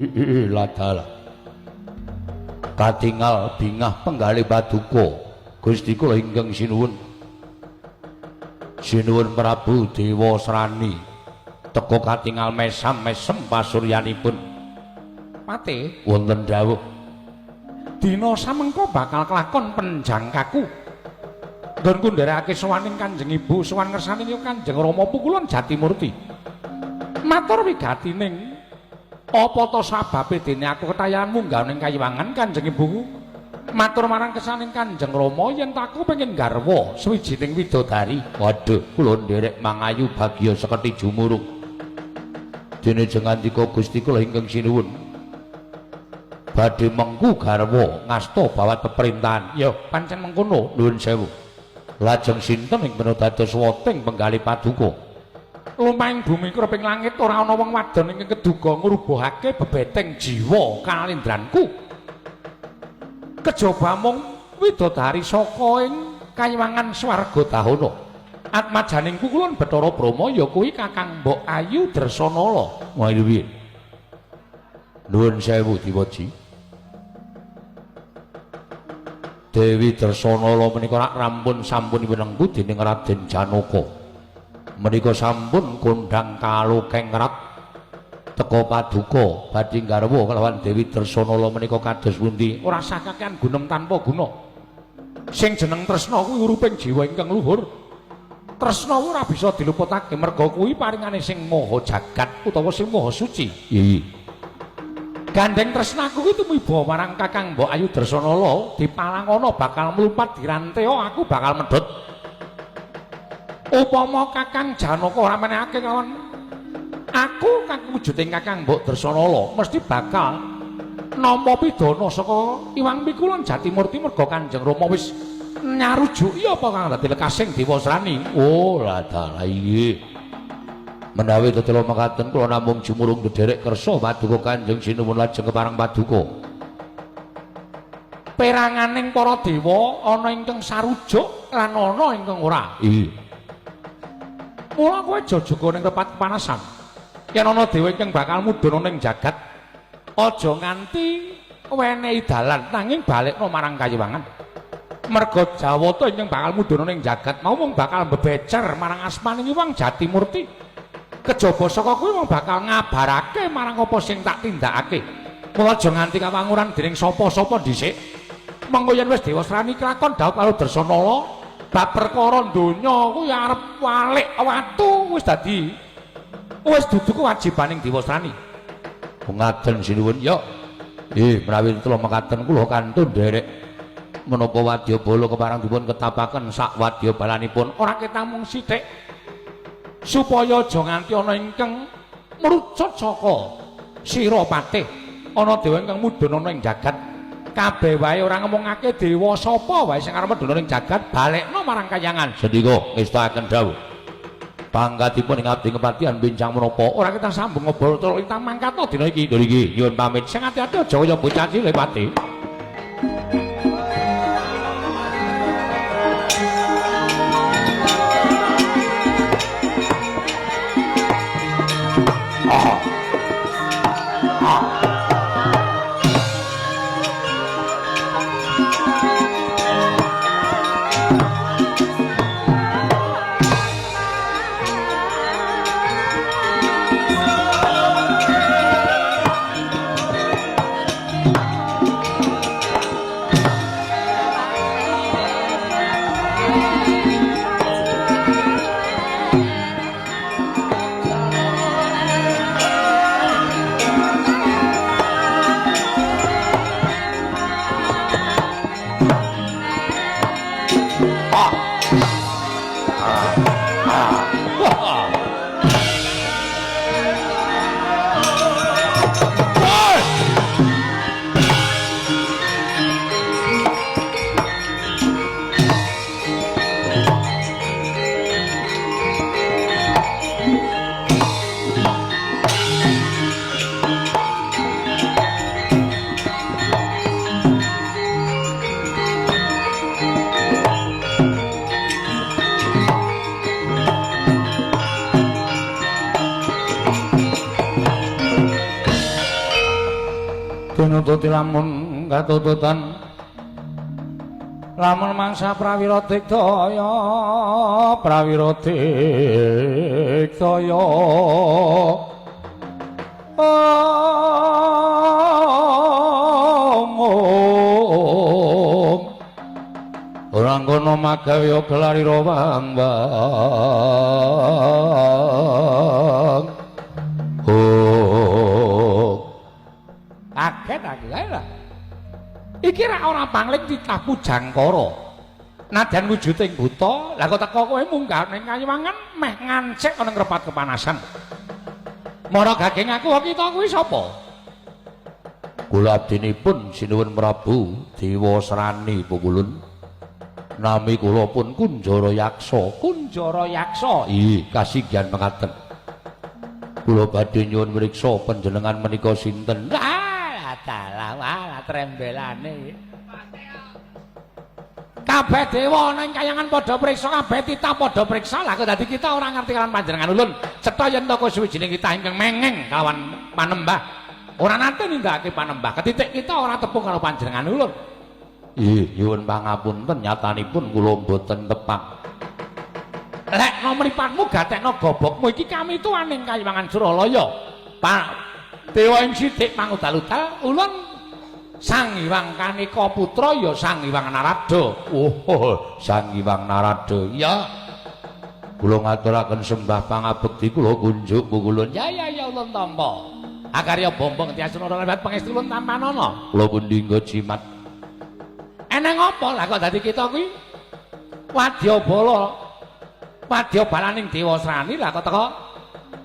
Ladala. Katingal bingah penggalih paduka Gusti kula ingkang sinuwun. Sinuwun Prabu Dewasrani. Teka katingal mesam-mesem pasuryanipun. Pate wonten dawuh. Dina samengko bakal kelakon penjangkaku. Nggonku nderekake sowaning Kanjeng Ibu, sowan ngersaning Kanjeng Rama Pukulun Jatimurti. Matur wigatining apa ta sababe dene aku ketayan munggah ning kayiwangan Kanjeng Ibuku? Matur marang kesaning Kanjeng Rama yen aku pengin garwa suwijining widodari. Waduh, kula nderek mangayu bagya seketi jumurung. Dene jengandika Gusti kula ingkang sinuwun. Badhe mengku garwa ngasta bawat peperintahan. Ya, pancen mengkono. Nuwun sewu. Lajeng sinten ing menawa dados woting penggalih paduka? Lumahing bumi kreping langit ora ana wong wadon ingkang keduga ngrubuhake bebeteng jiwa kalendranku. Kejaba mung widodari saka ing kayiwangan swarga dahana. Atmajaning kukulun Bathara Brahma ya kuwi Kakang Mbok Ayu Dresanala. Wah, piye? Nuwun sewu Diwaji. Dewi Dresanala menika rak rampun sampun winengku dening Raden Janaka. Menika sampun kondhang kalokengrat teka paduka badhe garwa kelawan Dewi Dresanala menika kados pundi? Ora sah kakean gunem tanpa guna. Sing jeneng tresna kuwi uruping jiwa ingkang luhur. Tresna ora bisa diluputake merga kuwi paringane sing maha jagat utawa sing maha suci. Iya. Gandeng tresnaku kuwi tumiba marang Kakang Mbok Ayu Dresanala dipalangana bakal mlumpat diranteo aku bakal medhot. Upama Kakang Janaka ora menehake kawan aku kang wujuding Kakang Mbok Dresanala mesti bakal nampa pidana saka Iwang Pikulun Jatimurti merga Kanjeng Rama wis nyarujuki apa kang dadi lekasing Dewasrani. Oh, ladalah iya. Menawi tetela mekaten kula namung jumurung ndherek kersa paduka Kanjeng Sinuwun lajeng kepareng paduka. Peranganing para dewa ana ingkang sarujuk lan ana ingkang ora. Iya. Mula kowe aja jaga ning tempat kepanasan. Yen ana dewa ingkang bakal mudhun ning jagat, aja nganti wenehi dalan nanging balekno marang kayiwangan. Merga Jawata ingkang bakal mudhun ning jagat mau mung bakal mbebecer marang asmaning Iwang Jatimurti. Kejaba saka kuwi mung bakal ngabarake marang apa sing tak tindakake. Mula aja nganti kawanguran dening sapa-sapa dhisik. Mengko yen wis Dewasrani kelakon dhaup karo Dresanala, bab perkara donya kuwi arep walik watu wis dadi wis dudu kewajibaning Dewasrani. Ngaten sinuwun ya. Menawi tetela mekaten kula kantun nderek menapa wadyabala kepareng dipun ketapaken sak wadyabalanipun ora ketamung sithik supaya aja nganti ana ingkang mrucut saka sira patih ana dewa ingkang mudhun ana ing jagat. Kabeh wae ora ngomongake dewa sapa wae sing arep mudhun ing jagat balekno marang kayangan. Sendika ngestakaken dawuh. Pangkatipun ing abdi kepatihan bincang menapa ora kita sambung ngobrol terus kita mangkat dina iki. Lho iki nyuwun pamit. Sing ati-ati aja kaya bocah cilik pati. Wedi nututi lamun katututan lamun mangsa prawira digdaya prawira digdaya om ora ngono magawe gelarira wang wang oh kaget aku ae lah. Iki rak ora pangling titah Pujangkara. Nadyan wujuding buta, lah kok teko kowe munggah ning kayiwangan meh ngancik ana ngrepat kepanasan. Mara gageng aku kita kuwi sapa? Kula abdinipun sinuwun Prabu Dewasrani Pukulun. Nami kula pun Kunjara Yaksa. Kunjara Yaksa. Ih, kasinggihan mekaten. Kula badhe nyuwun mriksa panjenengan menika sinten? Lah, dalah wah trembelane. Kabeh dewa ana ing kayangan padha priksa, kabeh titah padha priksa. Lah kok dadi kita ora ngerti kalawan panjenengan ulun. Cetha yen toko suwijining kita ingkang mengeng kalawan panembah. Ora nate nindakake panembah. Ketitik kita ora tepung karo panjenengan ulun. Ih, nyuwun pangapunten nyatanipun kula mboten tepang. Lekno mripatmu gatekno gobokmu iki kami tuaning kayiwangan Suralaya. Pak Dewa ing sithik pangudal-udal ulun Sang Hyang Kanika Putra ya Sang Hyang Narada. Oh, Sang Hyang Narada. Ya. Kula ngaturaken sembah pangabekti kula kunjuk ulun. Ya ya ya ulun tampa. Akarya bombong tiasuna lebat pangestu ulun tampanana. Kula pundi nggo jimat. Eneng apa lah kok dadi kita kuwi wadyabala wadyabalaning Dewasrani lah kok teko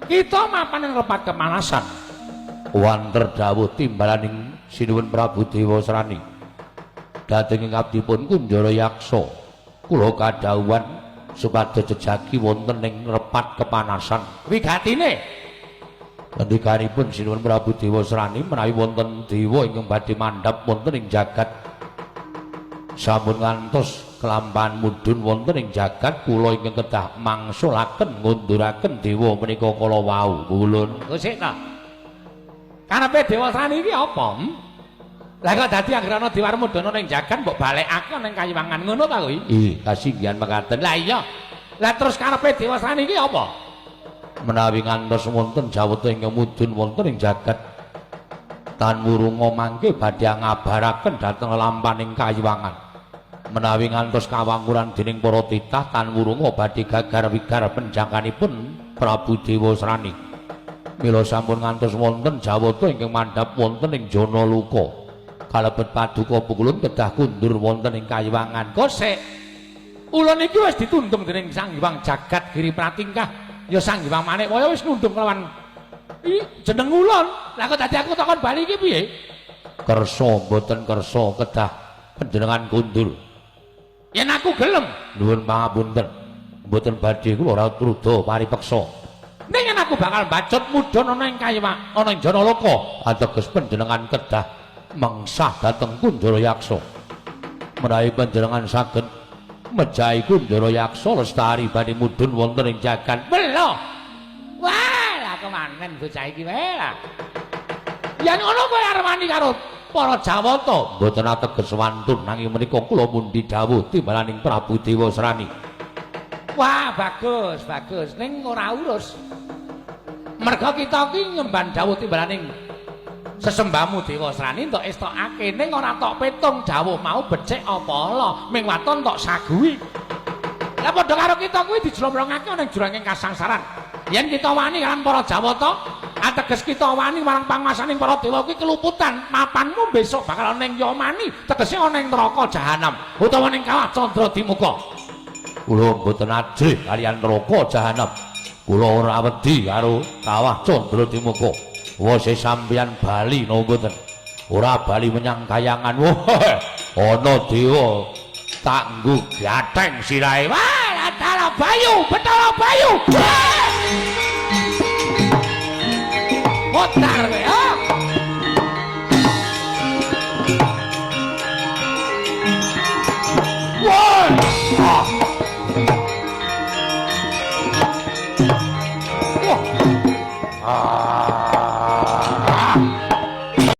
kita mapan ing repat kepanasan. Wanter dawuh timbalaning sinuwun Prabu Dewasrani. Dhateng ing abdipun Kunjara Yaksa, kula kadhawuhan supados jejagi wonten ing repat kepanasan. Wigatine ngendikanipun sinuwun Prabu Dewasrani menawi wonten dewa ingkang badhe mandhap wonten ing jagat sampun ngantos kelampahan mudhun wonten ing jagat kula ingkang kedah mangsulaken ngunduraken dewa menika kala wau ulun. Sik ta. Karepe Dewasrani iki apa? Lah kok dadi anggere ana dewa mudhun ning jagat mbok balekake ning kayiwangan ngono ta kuwi? Ih, kasinggihan mekaten. Lah iya. Lah terus karepe Dewasrani iki apa? Menawi ngantos wonten jawata ingkang mudhun wonten ing jagat tan wurunga mangke badhe ngabaraken dhateng lampaning kayiwangan. Menawi ngantos kawangkuran dening para titah tan wurunga badhe gagar wigar penjangkanipun Prabu Dewasrani. Mila sampun ngantos wonten jawata ingkang mandhap wonten ing Janaloka. Kalebet paduka pukulun kedah kundur wonten ing kayiwangan. Kosek. Ulun iki wis ditundung dening Sang Hyang Jagat Giri Pratingkah. Ya Sang Hyang Manikmaya wis nundung kelawan jeneng ulun. Lah kok dadi aku takon bali iki piye? Kersa mboten kersa kedah panjenengan kundur. Yen aku gelem, nuwun pangapunten. Mboten badhe kula ora truda paripeksa. Ning yen aku bakal bacut mudhun ana ing kayiwang, ana ing Janaloka, ateges panjenengan kedah mengsah dhateng Kunjara Yaksa. Menawi panjenengan saged mejahi Kunjara Yaksa lestari badhe mudhun wonten ing jagat. Belo. Wah, lah kemanen bocah iki wae lah. Yen ngono kowe arep wani karo para Jawata? Mboten ateges wantun nanging menika kula mundi dawuh timbalaning Prabu Dewasrani. Wah, bagus, bagus. Ning ora urus. Merga kita iki ngemban dawuh timbalaning sesembahmu Dewasrani entuk estokake ning ora tok petung dawuh mau becik apa ala, ming waton tok saguhi. Lah padha karo kita kuwi dijlomrongake ana ing juranging kasangsaran. Yen kita wani karo para Jawata, ateges kita wani marang panguwasaning para dewa kuwi keluputan. Mapanmu besok bakal ana ing Yamani, tegese ana ing neraka jahanam utawa ning kawah Candra Dimuka. Kula mboten ajrih kaliyan neraka jahanam. Kula ora wedi karo kawah Candra Dimuka. Wose sampeyan bali napa mboten? Ora bali menyang kayangan. Wah, ana dewa tak nggo gatheng sirahe. Wah, Batara Bayu, Batara Bayu. Mutar kowe.